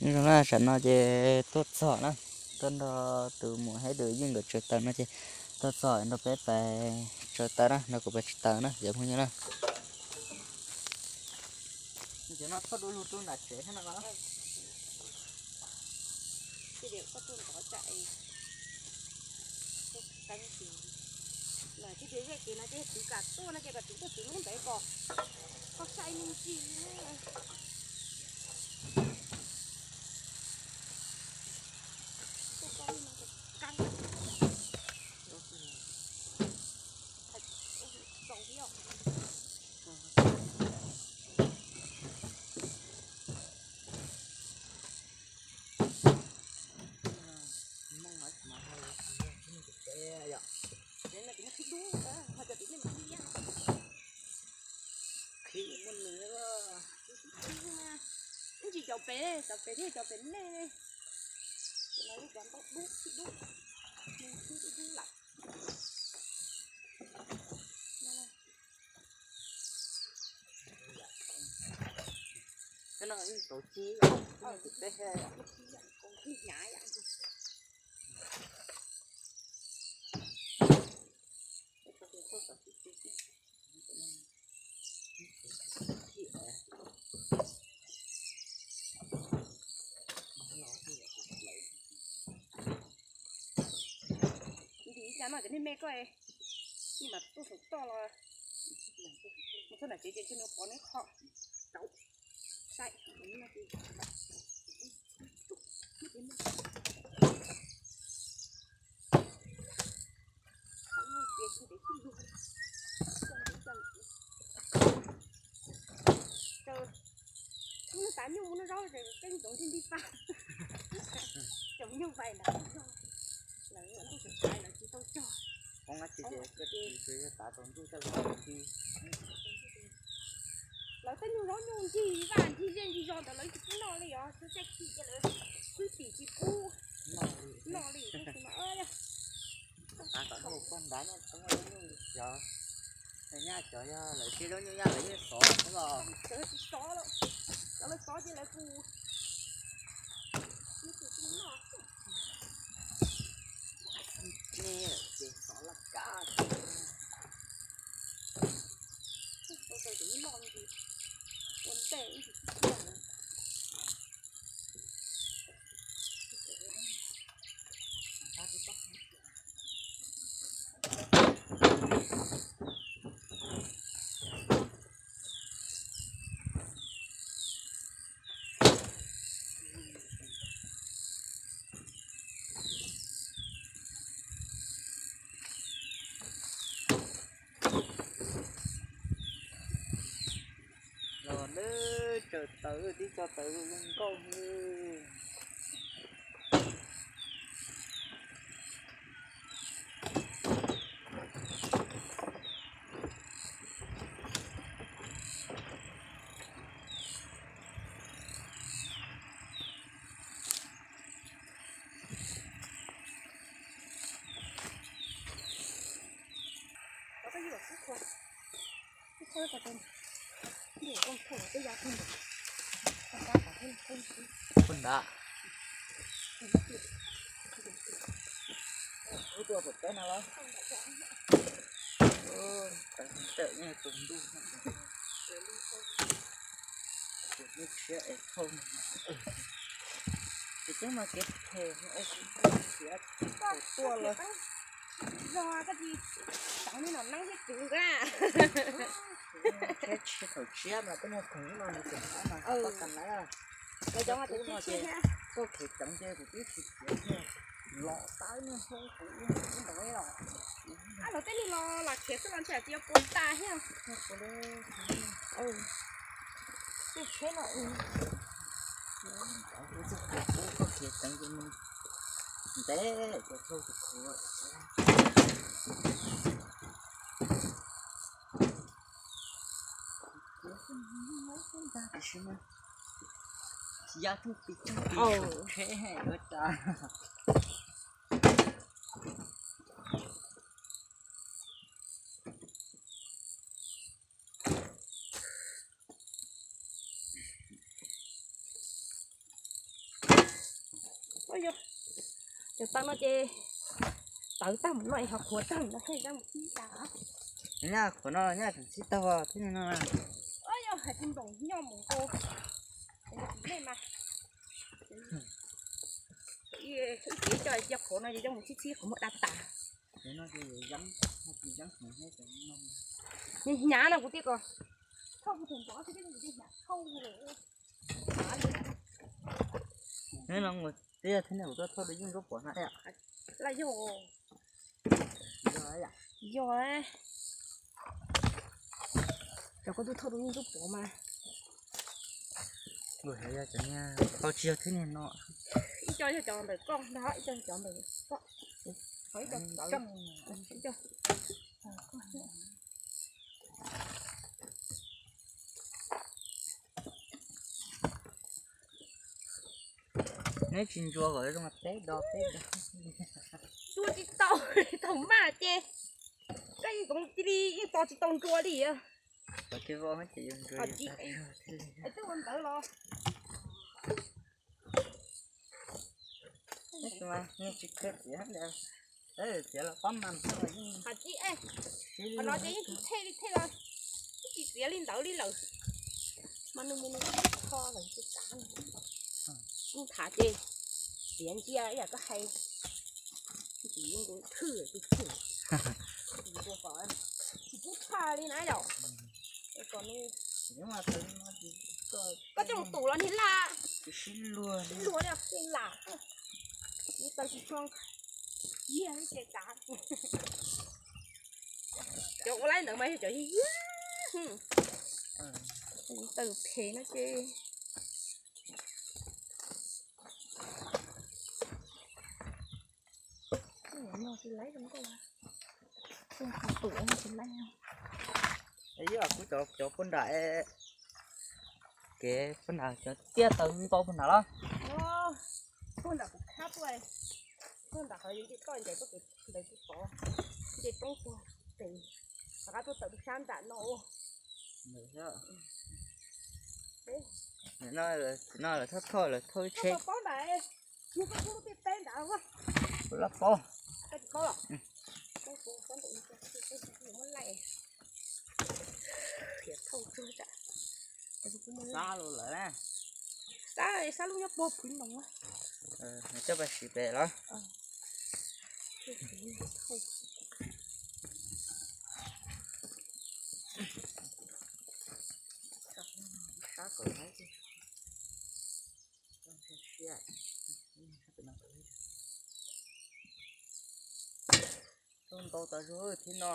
Nyob zoo na, tsam no ces tuaj txog na, tuaj nrog tus muam Haib Dwm Yeej nkawd tsaws taws no ces tuaj txog nrog peb pais tsaws taws na, nrog kuv pais tsaws taws na cov phooj ywg na. Ces no txhob du lug rau nram tsev thiab no los. Lawm thiaj tias zej kev no ces kuv kam tuaj no ces kom txiv tuaj txiv lub ntawd kom koj saib me ntsis. Ib ntsis cov pem, cov pem thiab cov pem nej ne. Cov no yog cov ntaub dub, dub, dub, dub lawm. Cov no yeej tau ci, tau ci hnyav yam. Ntim ib co no cov niag me koj, nej mas tuaj saum toj los mus txog nram tsev ces ntshe nws pov neb qho rauv saib. Ub, nws xav nyuj mus noj zaub ces tej tsoom ntuj nti faj, tsoom nyuj vais ntawd, lawv ntuj tseem xaiv lawv tsis tau cog. Lawv tej nyuj zaub nyuj ncig vaj ncig zej ncig zos ntawd lawv tsis pub noj li, yog tsis caij khi ces lawv kwb tim tsis pub noj li. Nyaj cov yog lawv siab zaub nyuj nyaj lawv yeej xov xwb los. Lawv xov ces lawv kuj noj ces xov laj kab. Ua ntej ib ntsis tib pliag. Los neb tsaws taws tib co taws zoo nkauj li. Poj nrad. Ub, tuaj pom teb no los. Ntawm no tus ntuj, tus ntuj tshiab es thauj. Ces twb mas kev phem es kuv khiav tuaj los. Yog koj tsis tau nej nom neeb thiab kuv a. Tsheb tsis thaum tshiab mas koj muag khoom no nws tseem qab mas koj kam lawm. Lawv cov mas tseem tub no ces koj khiav ceev ces kuv twb tsis khiav thiab. Los tawb niag hlau kuv ib ntawd los. Ab, lawv tej niag los lam khiav xwb los ntshe tsis yog puas tas thiab. Tej tsheb no koj khiav ceev ces nws ntev ces hlau kuv khuav. Ntag tiam sis mas ya tug pis tug pis tsheb ua cas. Ua yog cov taw no ces tawv tag mus no es ho qhuav tag mus no thiaj mus txhib tas. Nyaj qhuav no nyaj tseem txhib tag thiab no. Ua yog hais tsis ntoos nyob mus nkaus nej mas. Ib cev coj cia qhuav no ces coj mus txhib txhib qhuav muab da tas. Hnyav no kuv thiaj kom thauj kuv tus ntxov thiab kuv thiaj hnyav thauj lawm. Neb no mus twb yog thiab ne, kuv tuaj thauj rau yeej nruab puav na. Laj yog, yog, cov koj tuaj thauj rau yeej nruab puav mas. Tsis yog thiab ne no. Ib co yog cov ntawm koj ntag, ib co yog cov ntawm koj. Ib co, ib co. Neb tsis ntsuas kom zoo peb do peb do. Ntsuas tsis tau, thaum maj ces koj yeej txoov cia li yeej tos tsis tau ntsuas li. Twb ua ntawd los. Qhov no ces yeej tsis thej li thej los, yeej tsis txiav li ntawd li lawm. Mas nws mus nws kho lawm ces kav, kuv tham ces txiav ntsia ib yam koj hais. Tsis yeej tus thwj tus thwj, tsis pub tshaj li na yom. Kom nws, koj coj mus tum los niag laj, sib luag li lam, nws taw tsis tshua yiag li ces kav. Cov ua laib ntawd mas yog cov yiag, taw phem no ces. Ib yam kuv cov cov puag nram kev puag nram cov tiaj taw ntau puag nram los. Puag nram kuv khab tuaj, puag nram qhov nce toj ncaim tuaj kev ntawd kuv tod, nce roob puag pem, rov qab tuaj tawm rau sab nram no. No lawv thauj thauj lawv thauj ib tsheb. Paub nram, yog koj pub lub peb peb nrad. Kuv laj paub. Koj tsis paub los? Muab laij, khiav thauj tsuag tsam sab lub lawm. Sab, sab lub nyob puag phuv noos. Coj pais siv pem los. Sab kom laib. Tuaj ntau tas zog thiab no,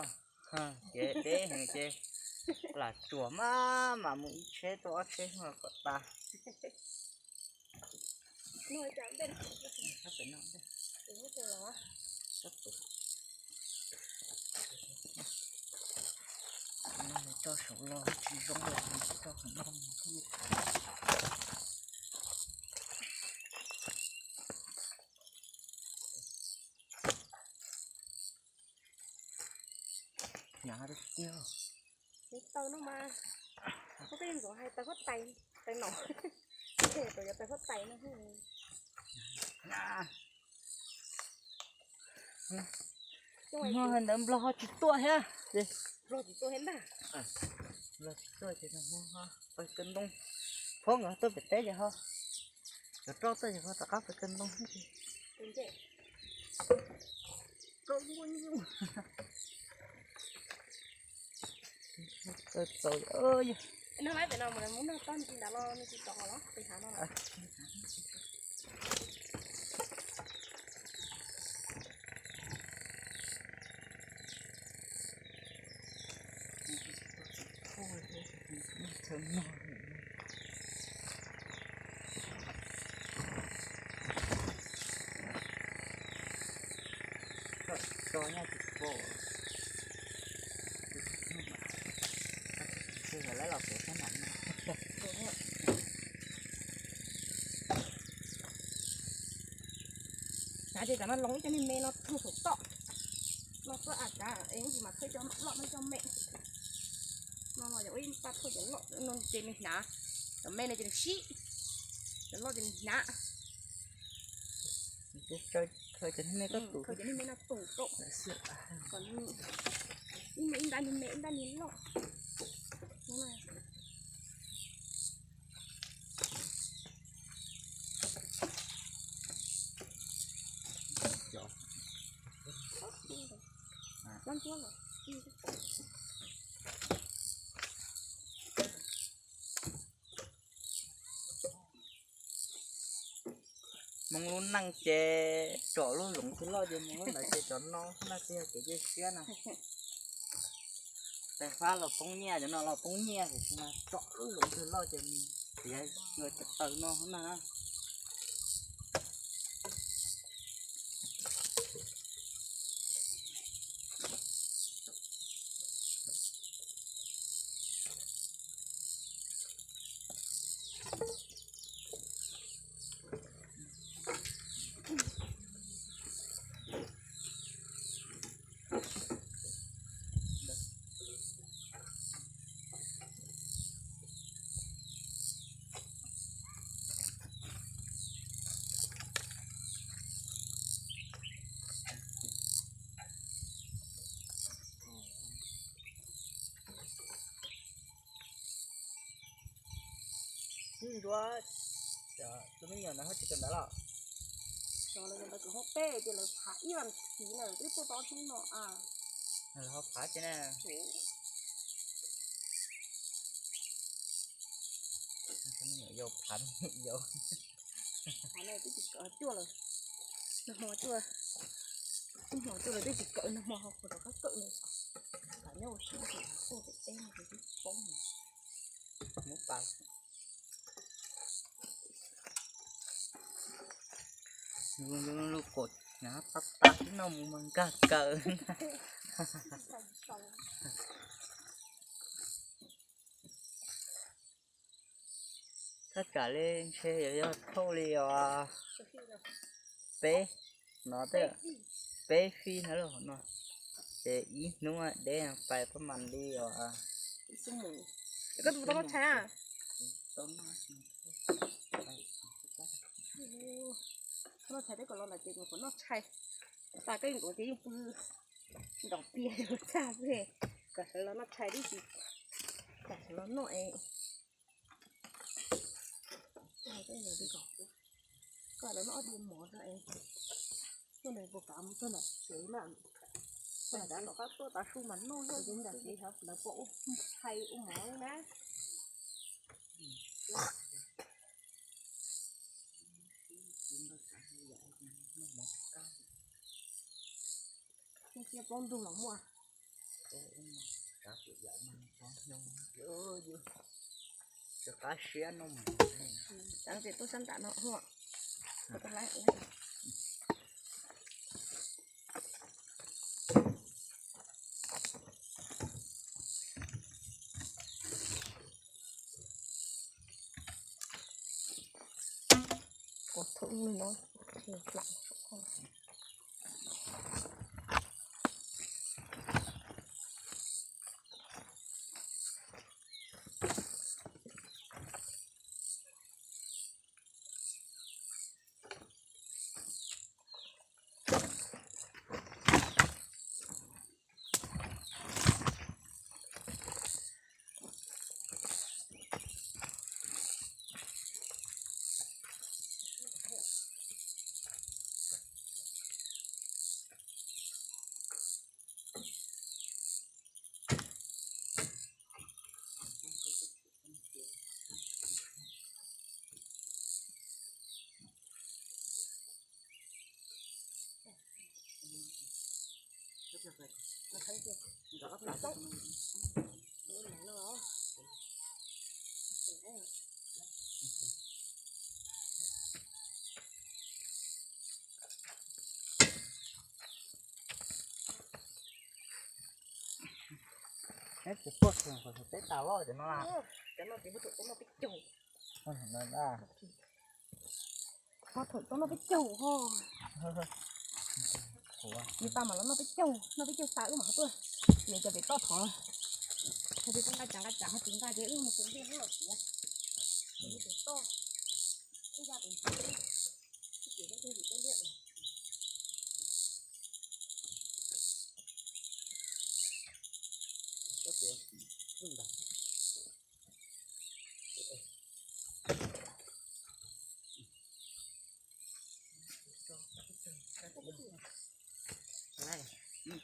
ces deb heev ces lam tsuam mas mam mus ib tsheb rau ob tsheb kom tas. Tso saum los tsis zoo, tso saum no. Hnyav tiag tiag. Nws taw no mas, koj yeej ntxuav hais taw huab tais, taw nom, taw huab tais no. Hnyav ntawd nplog ho tsis tuaj thiab. Nplog tsis tuaj thiab ntag. Nplog tsis tuaj ces pawg kawg ntoo, phob nkawd tuaj pem teb ces ho, cov roj tuaj ces ho rov qab pawg kawg ntoo. Txaus, txaus, yog. No lawm pem no mus, mus noj toj ntsis ntawd los nws tsis txaus los pem hav no lawm. Tso nyaj tsis pom, tsis lawv los kuv sab nram no. Hnav ces tam no loo ib co me me no tug saum toj no tuaj a kav es ib ntsis mas thauj cov loj no cov me. No los yog ib pab thauj cov loj no ces nws hnav, cov me no ces nws sib, cov loj ces nws hnav. Khaws cov niag me koj tus, ib me ib ntab niag me ib ntab niag loj. Hmoob lub neej ces tsom lub zoov twg loj ces mus lub ntawd ces cov no na, twb yog kev cia siab na. Tais fab los poob nyiaj, cov no los poob nyiaj, tiam sis mas tsom lub zoov twg loj ces mus, tias yuav cov taws no na. Ntsuab, tus me nyuam no ho tsis kawm ntawv los? Lawv ntawd kawm hoob peb ces lawv phav ib vas thiv na, twb tuaj tau ob hnub no. Lawv ho phav ces na. Yau phav yau. Phav no twb tsis kawm cuaj lawm. Nag hmo cuaj, nag hmo cuaj lawv twb tsis kawm, nag hmo ho rov qab kawm no. Phav nyob ua si, tuaj pem teb no twb poob. Muab pas. Lub kaum na, tab tab tib no mus mas nkag kaws. Thaj tsam li ntshe yuav yog thauj li os peb, no tej, peb fij na lauj no, ces ib hnub deb pais pab mas li os. Koj tus tau noj tshais na? Tau noj tshais, tej kom los ntawm ces nyuam qhuav noj tshais tas, koj yeej tuav ces yeej pw nraum tiaj tag xwb. Kom sawv los noj tshais tib si, kom sawv los noj es. Koj los noj ob diav mov tso es, tuaj ntawm puas kav mus txog nram tsev na. Tom qab tuaj tav su mas noj, nram tsev lawv puas ua tshais ua mov li na. Cia plaub ntug los muaj. Qab siab no. Txeev tias tuaj sab nram no hu. Kua thum no hlam saum koj. Tsis puag tseem qhov peb tas loj cov no. Cov no ces hu thaum tau noj peb caug. Ho thaum tau noj peb caug ho. Nws tas mas los noj peb caug, noj peb caug tas wb mam ho tuaj. Nws cov pem toj thov, ho peb nqa cas nqa cas ho tsis nqa ces wb mus tus liaj hnub los siav. Tus toj, ib ya tus ntsis, ib ces ib tus ntsis peb liaj.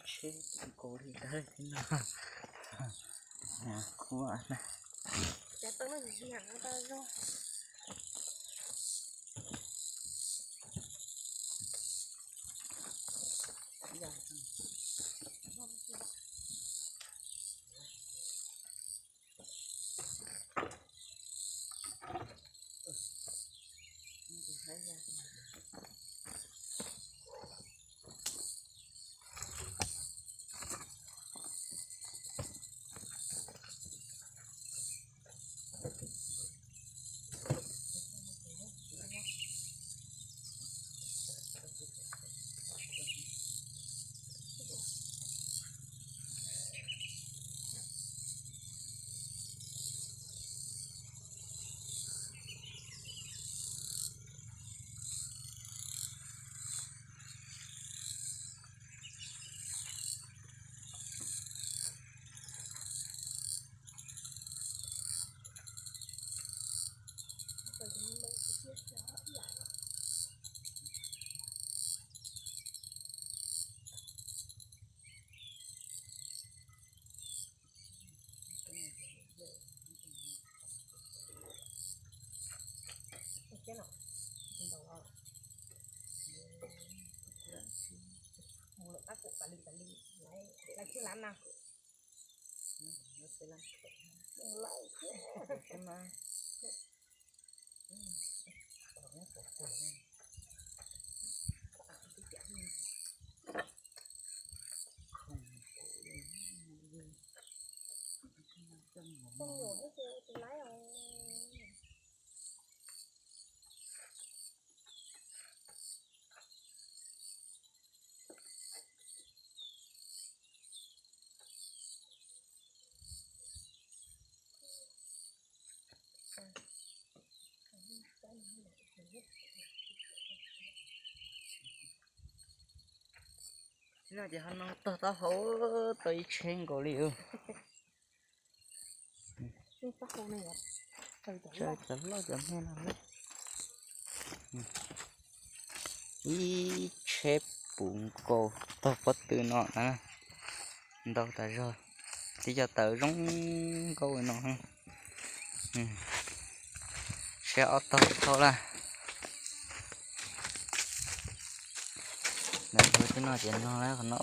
Tsheb nkaus li ntawd no. Khuab na. No ces ho no tog taub hau tau ib tsheb nkaus li. Cov loj cov me no, ib tsheb puv nkaus tog pob tw no na. Ntau tas zog, tib co taws zoo nkauj no. Tsheb ob tog thauj lawm. Ntawd tib no ces no qhov no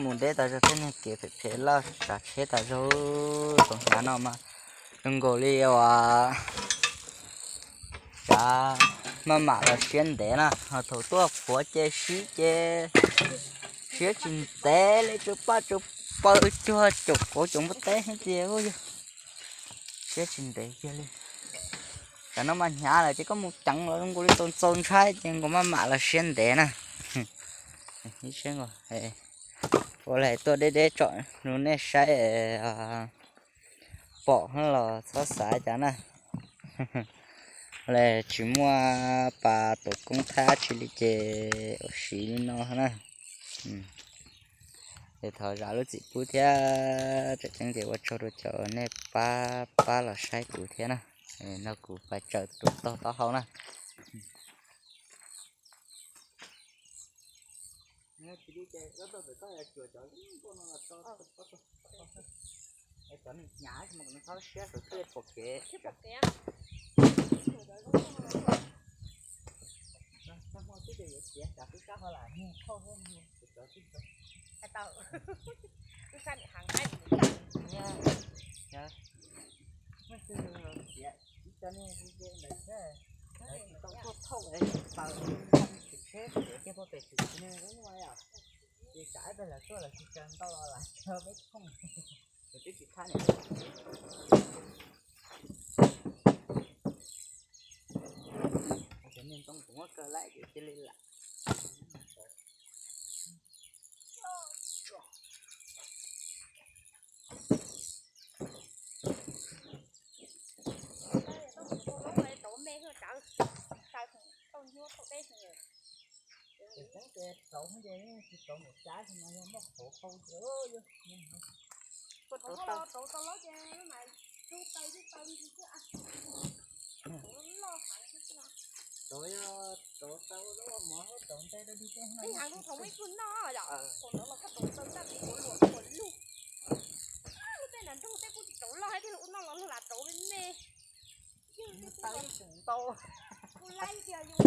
mus deb tas zog, tej niag kev phem phem loj tsav tsheb tas zog. Tus hnyav no mas zoo nkaus li uas tsav maj mam los siab ntev na, ho thaum tuaj qhuav ces sib ces siab tsis ntev li, tsw paj tsw paw cuag caum qauv caum npua teb thiab tiag. Siab tsis ntev kiag li. Tam no mas hnyav lawm ces koj mus ceev los zoo nkaus li tau ntxau ntshai ces nkaus maj mam los siab ntev na. Ib tsheb nkaus, ua li tuaj deb deb tsom rau nej saib pom los txhob xav cas na. Li tsis muaj pas tus koob thab tsi li ces ua siv li no na. Ces thov zam lub txim pub thiab, tseem ceeb ces ua tsaug rau cov nej pab pab los saib kuv thiab na. Nrog kuv pais tsaws tus tog taub hau na. Cov neeg hnyav tsis muaj, txhob siab, txhob pom kev. Tau tuaj thauj es tsis paws, tsis tsheb, tsis tiag, tuaj pem tsis tsis ne, ub, ces tsam ib pliag lawv tuaj lawv tsis tsaws ntau los lawv tsaws peb thooj, ces twb tsis thab niam. Cov niag ntoo kuv muab kaw laim ces cia li lam. Ces txeeb ces rauv ces tsis rauv mus cab xwb no yog muaj qhuav qau ces yog rauv tau. Rauv, rauv taw zaub mov, rauv ntej rau dig tej no. Ib haav ntuj thaum muaj ib tug noj yom, thaum ntawd los koj rauv taw ntaj tiv ua luam ua lug. Lub tej nram nroog tej kuj tsis rauv loj, thiaj li ua noj los luag lam rauv me me. Taw yeej tseem ntau. Kuv laib tias yus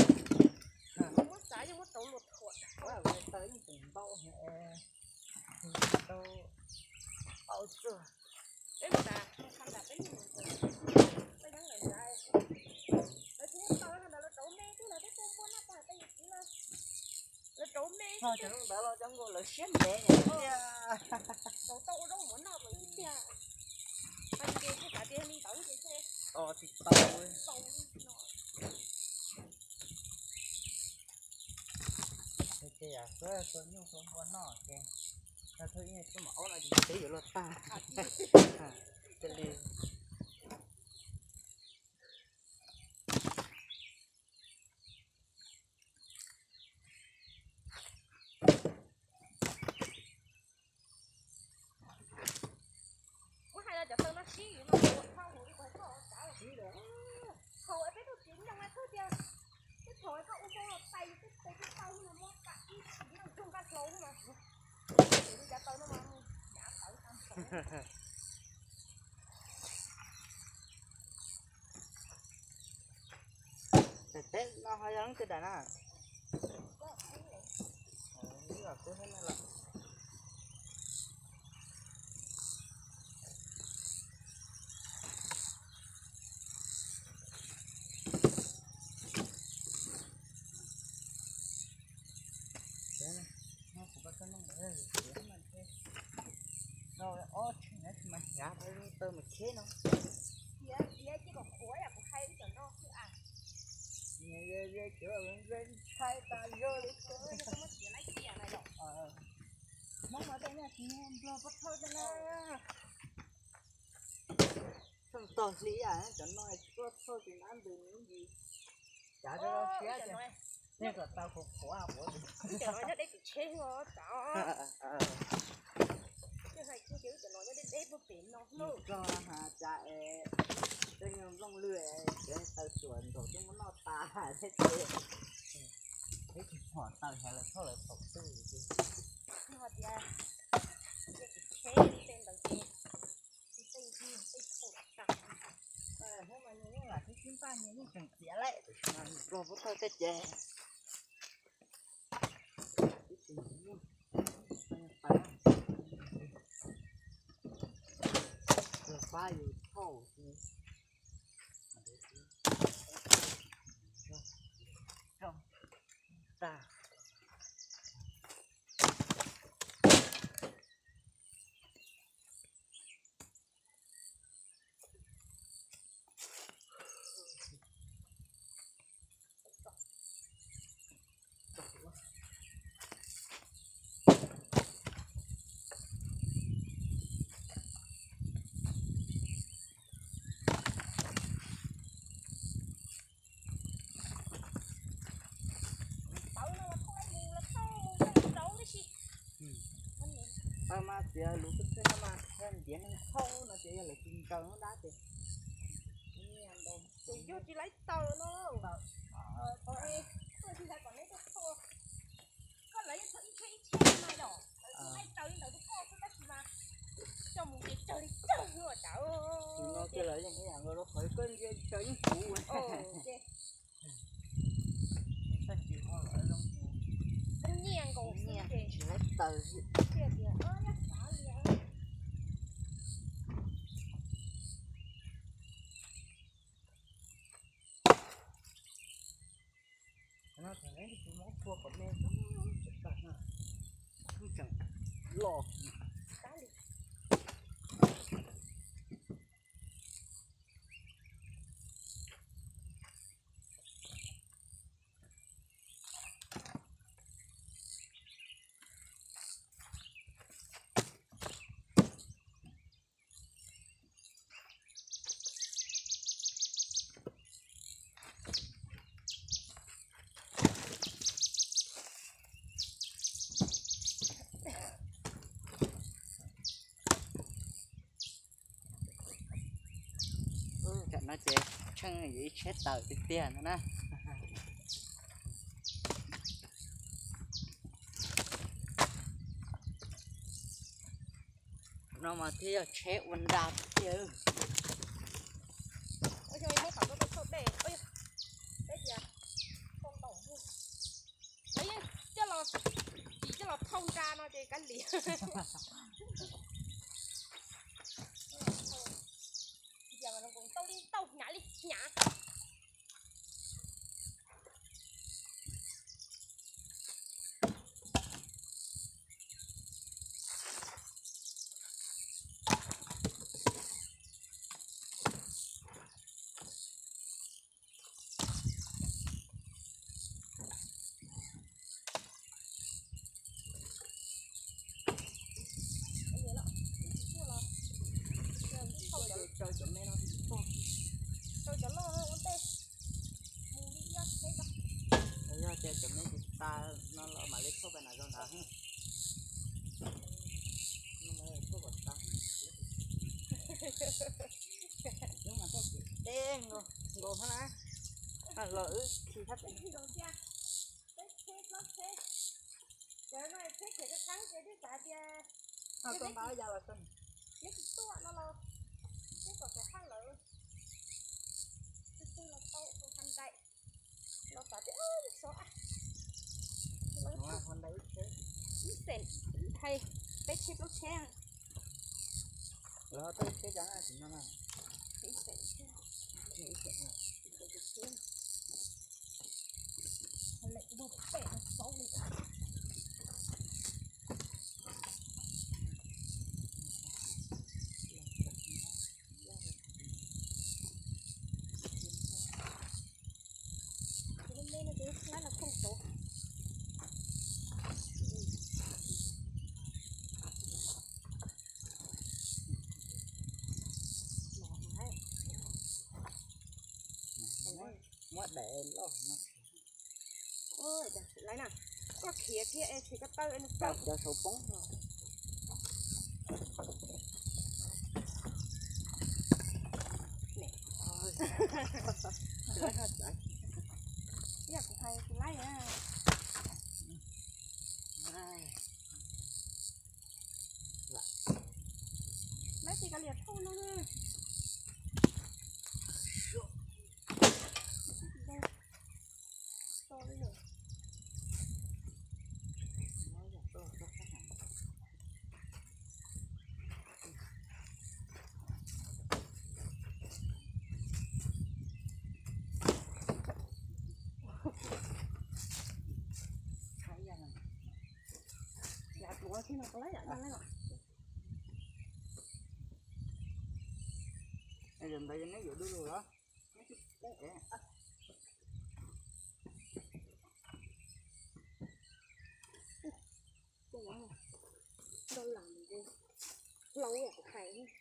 muab xav yus muab rauv luag thuam. Taw yeej tseem ntau. Tau, tau tsuag. Peb mus tas, peb mus tas, peb mus tas. Peb nyob lawm nrad. Lawv tsis muaj tau, lawv rauv me twb, lawv twb tuaj npuaj noj tag tej yus txiv lawm. Lawv rauv me. Cov ntawd los cov nkaus lawv siab ntev tiag. Rauv tau ua zaub mov noj lawm ib tiag. Hais tias kuv xav tias li ntawd ces tsis tau. Tau no. Ces yam suab tua nyuj tua npua noj ces tag thawj ib tuaj mam aub no ces peb yuav luag tag. Cia li. Muab hais los cov taw no sib no ua thauj mus ib qho thauj tsav. Thaum peb tug txiv ntoo kawg tias, twb thaum koj ua tau los tais tej tes tej taw no muab kam ib tug ntoo nqaj hlau mas, cov taw no mas mus yav tawv tag. Pem teb no ho yog leej twg dam na? Ob tshee na tsis mas hnyav rau zoo taw mas kheb no. Cia cia cia kom qhuav yam kuv hais wb cov no xwb as. Ntshai tas zog li. Hmoob mas tej nyaj tsis nplog pob thawj tej na. Txheej tog hli cov no tsis pob thawj tus nab ntws nws ib ntsis. Cav rau siab tias nej kom tau qhuav qhuav qhuav. Cov no nyob deb tus tsheb os, cav. Cov no nyob deb deb puag pem no. Tso ha cas es tej nyuag nplooj lwg es taw suam nkaus twb muab noj tas thiab ces. Peb tsis pom taw has lawv thauj lawv thaum twg. Yog tias tus tsheb tej ntawd ces tus tej ntug tej thaum tas. Hnub mas nws yeej lam tib tib npaj nws yeej tseem txiav lawm, tiam sis mas nws pluag pob thawj tej ces. Pab yus thauj. Tag. Tau mas tias lus twb txij no mas yog ntiav neeg thauj no ces yog lawv tsis nkaws dab ces. Ces yog tsis laib taws no. Koj lawv yeej thauj ib tsheb ib tsheb no yom, lawv tsis laib taws li ntawd rau koj xwb tab sis mas coj mus ces tsawg li tsawg xwb os. Tus no ces lawv yeej ib yam nkaus rau qhov koj ntsia tsawg yeej puv. Nyiaj nkaus nyiaj tsis laib taws xwb. No tseem leej twg tus muab phua kom me tag na, tseem loj. Tam no ces tsheej yus ib tsheb taws tiag tiag no na. No mas thiaj yog tsheb ua nra tiag. Coj los, coj los thauj nra no ces kav liam. Tau li tau hnyav li hnyav. Yog tias cov me tsis tas no los mam li thauj pais nram zos ntawd. Deb nkaus, nkaus hab na, los wb khi hab. Tsheb khiav qab qab ces twb xav tias, tau nqa ya los, neb tsis tuaj no los, neb kom txawm haj lawm, twb twg los tau tus ha nrai, los xav tias xov a, ib xeem, ib thais, peb tsheb plaub tsheb. Los tej tsheb cas na, ib xeem thiab. Muab daim loj no. Lawv na, koj khiav kiag es tsis ko taw es nws poob. Cov saum poob no. Yog kuv hais kuv laib na. Laib tsis kav liam thauj no. Ntawd neb yuav du lug los? Ntau lam hlau hais.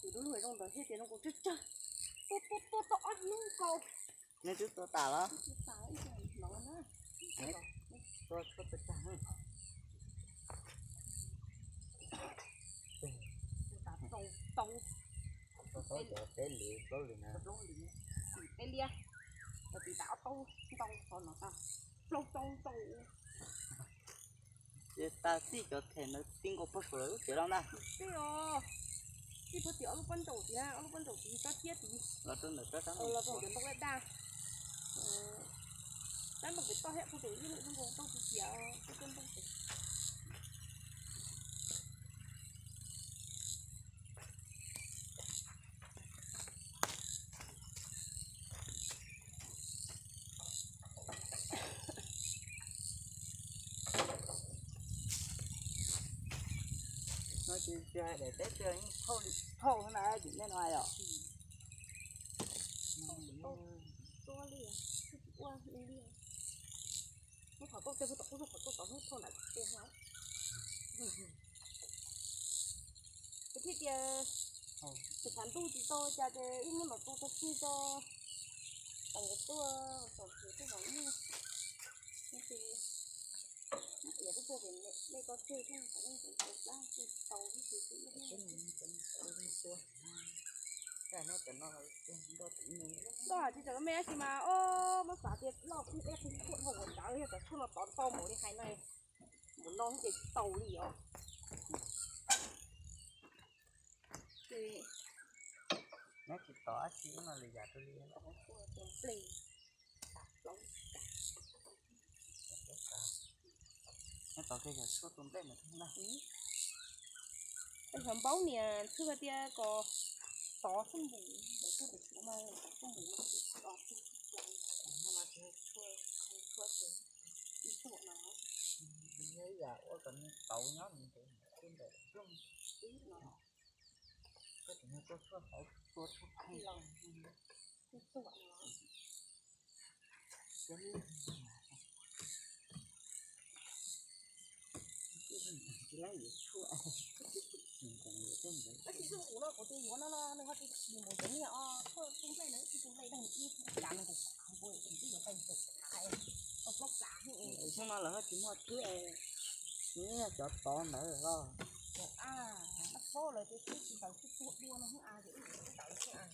Tus dub lug zoo ntawd thiaj tias zoo nkaus tsawg tsawg, tua tua tua tau ob hnub nkaus. Neb twb tua tas los? Tua tas ib co no na. Tua tshuav pes tsawg. Tua tas plaub tau. Tua tau cov peb lwm plaub lwm na. Peb liab, tua tas ob tau ntau xov no tau plaub tau ntau. Ces tas txij cov them ntawd ti nkaus puag saum lawv lub tsev los ntag. Tij os, tij puag tim ob lub pob ntsaum tid, ob lub pob ntsaum tid tsob ciab tid. Los rau ntawm tsob, los rau ntawm ntoo daj daj. Rab ntoo pem toj thiab puag pem ib lub ntoo tau tsis tiav, tsob ntoo pem. No ces tsis hais daim teb twg, thauj na, tim nej no yom. Muab qhov kauj tej, muab tom qub qhov kauj tom hnub thauj nram tej hauv. Thiaj tias tus tshav ntuj tsis tau cas ces wb muab los tu tag kis tso, tam nkawd tuaj tsom txiv tuaj zov nyuj. Ces iav kuj tuaj ces nej tso tseg thiab, nej tau tib si. Koj hais tias cov me tab sis mas o, muab xav tias loj kuj deb kuj tshuaj dhau ua ntawd, yog cov tshuaj no tod ntau npaum li hais no, mus no ces tsis tau li os. Neb tsis tov dab tsi ub no lwm yam rau li. Neb tov kiag cov tshuaj tus nplej ntawd na. Xyov npaub niam txhwj tias kom tov xub npum, tov xub npum no, tov xub npum no, tov xub npum no, tov xub npum no, ib tuam no. Yog ib yam ua kom nws tauv nyob ntawd, ntawm rooj ib no. Koj tseem yog tuaj tshuaj tauv, tuaj tshuaj pheej los, ib tuam no. Tab sis xwb kuv no kuv tus yuav no no nws ho tsis tsis mus cov niag o, tshuaj tus nplej no ib tug nplej neeg ib tug cas no kuv kuv kuv twb yuav pais ntxeem khav, tau plaub kav. Xyoo no lawv ho tsis muaj thiab, nws yog cov tod ntawd los. Dab pab lawv tias twb tsis tawm twb tuag dua no hwb a, ces wb tsis tawm thiab a.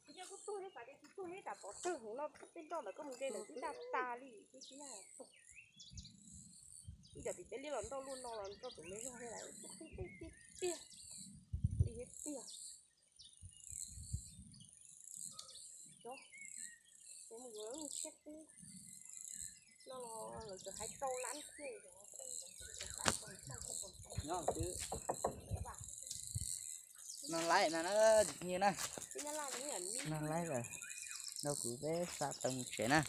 Tsis yog kuj tuag thiab, xav tias tsis tuag thiab, tsam pov tsawg heev no tej nroj ntawd koj mus de ntawd twb daj tas li thiab. Ib cov tim peb liab los nroj luaj no los nroj tus me zog thiab lawm, tuag qib qib tiag tiag, li thiab tiag. Cov, ces mus yuav lub tshiab qub no los lawv txawm hais rau lab thiab. Nyob twb no laib no na, tsis nyiag na. No laib lawm, nrog kuv peb xa tau mus tsev na.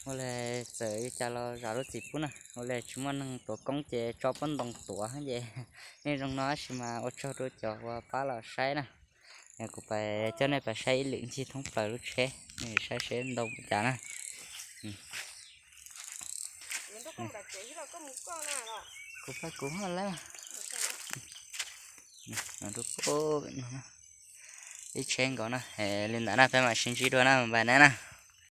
Ua li txawm li cas los zam lub txim pub na, ua li tsis muaj neeg tuav koob ces tso pob ntoo tuav ces yeej zoo no tab sis mas ua tsaug rau cov uas pab los saib na. Kuv pais coj nej pais saib ib lwm ncig thoob plaws lub tsheb, saib seb ntau npaum cas na. Kuv pab kuv ho laib. Ib tsheb nkaus na, li ntawd na peb mam sib ntsib dua na, bye na na.